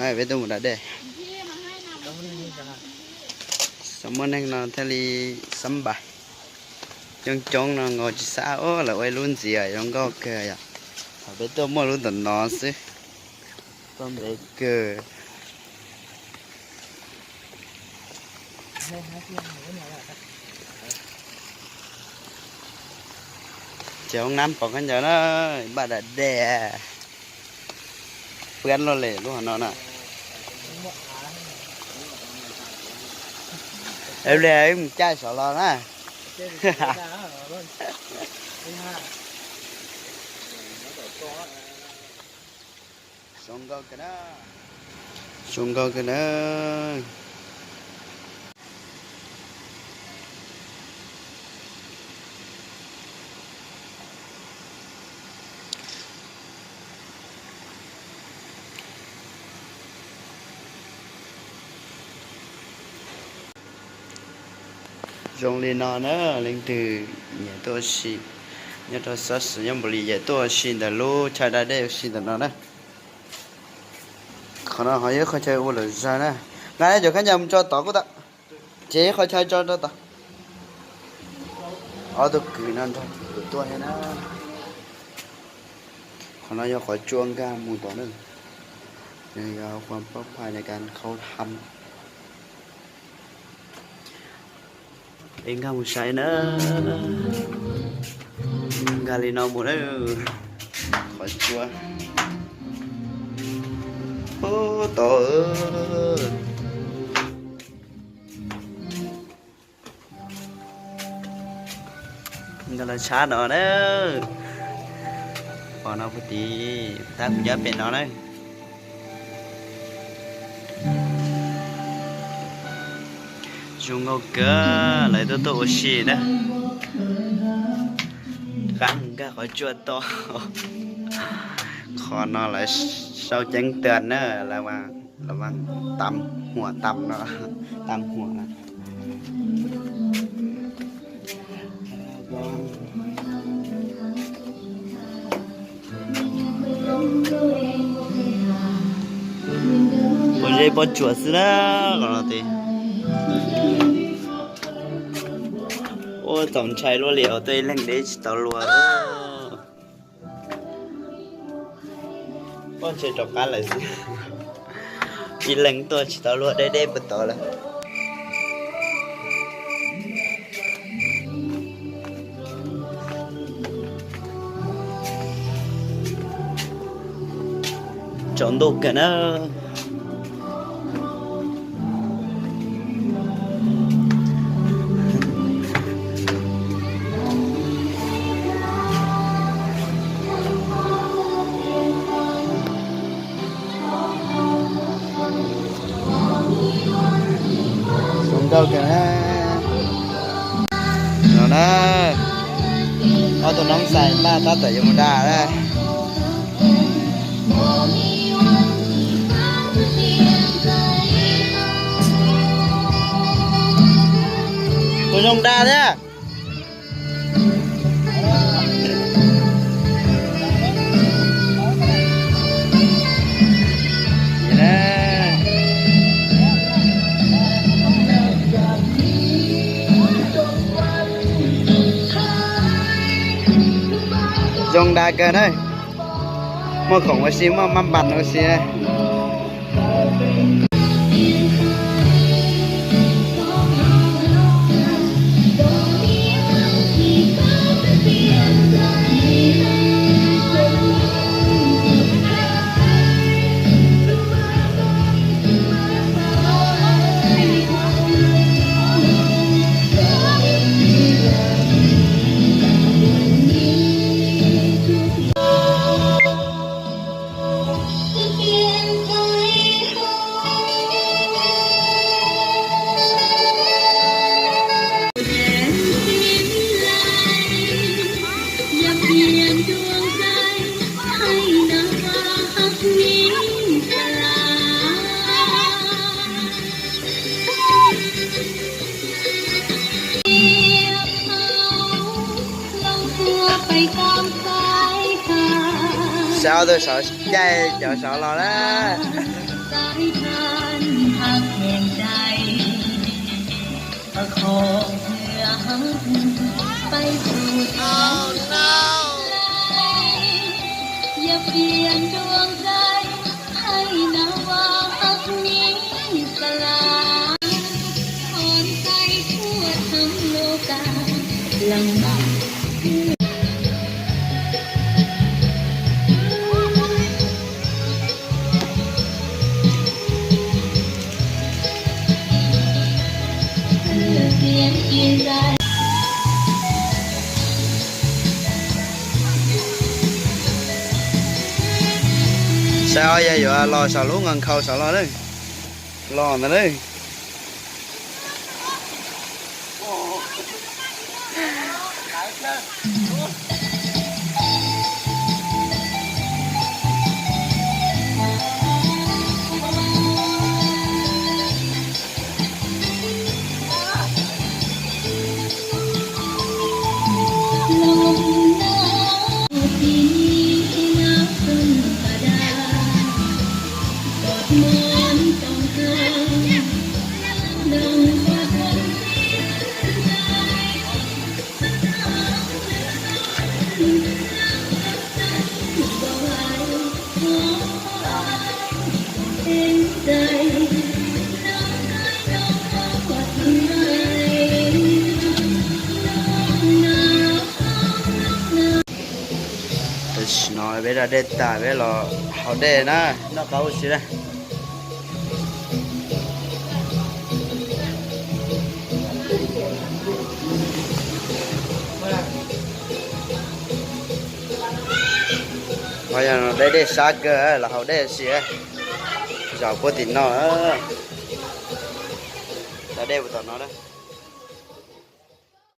Peb tuaj mus da dej. Xyov muaj neeg no thiaj li xab npais. Coob coob no nkaus tsis xav, lawv ua ib lub ntxiv zoo nkauj kawg yom. Thaum peb tuaj muaj lub ntawm no xwb. Tuaj ntev kawg. Ces hoob nab pom khaub ncaws na, npaj da dej. Pab luaj li lub hauv no na. Li wb mus caij saum los na. Zoo nkauj kawg na. Zoo li no na, leej twg nyiam tuaj ua si nyob rau xab sim nyob npaum li yam tuaj ua si ntawm lub chaw da dej ua si ntawm no na. Qhov no ho yog qhov chaw ua lawm zog na. Nqa cov khaub ncaws mus tso tod kuj tau. Ces qhov chaw tso rau tod. Ob tug kwv no nrog kuv tuaj thiab na. Qhov no yog qhov tsua nkag mus tod na. Nws yog ความปลอดภัยในการเข้าถ้ำ. Peb nkag mus saib na. Nkag li no mus na. Qhov tsua. Ub, tod. Nkag los tshab no na. Pom no puag tid, tab kuv nyob pem no na. Zoo nkauj kawg, lawv tuaj tuaj ua si na. Qab mus nkag qhov tsua tod. Qhov no lawv sau ceeb tag na, lawv vam tam huam tam no, tam huam. Pob zeb pob tsuas xwb na, qhov no tes. Ua txaus ntshai luaj li os, tuaj ib leeg deb tsis tau luag. Pob ntshe rov qab lawm xwb. Ib leeg tuaj tsis tau luag, deb deb puag tod lawm. Tsaus ntuj kawg na. Zoo nkauj kawg na. No na, ob tug noob xais npaj tab tom yuav mus da na. Tus zoo da thiab. Zoo da kawg na. Muaj khoom ua si, muaj maj npas ua si na. Saib ob tug sawv caij cov sawv los na. Saib os, yog yuav los saum lub nkas nkhaus saum los na, los ntawd na. Tam sim no peb da dej tag peb los haus dej na, noj qab ua si na. Yog dej dej sab kawg los haus dej si, zaum puag tim no, da dej puag tom no.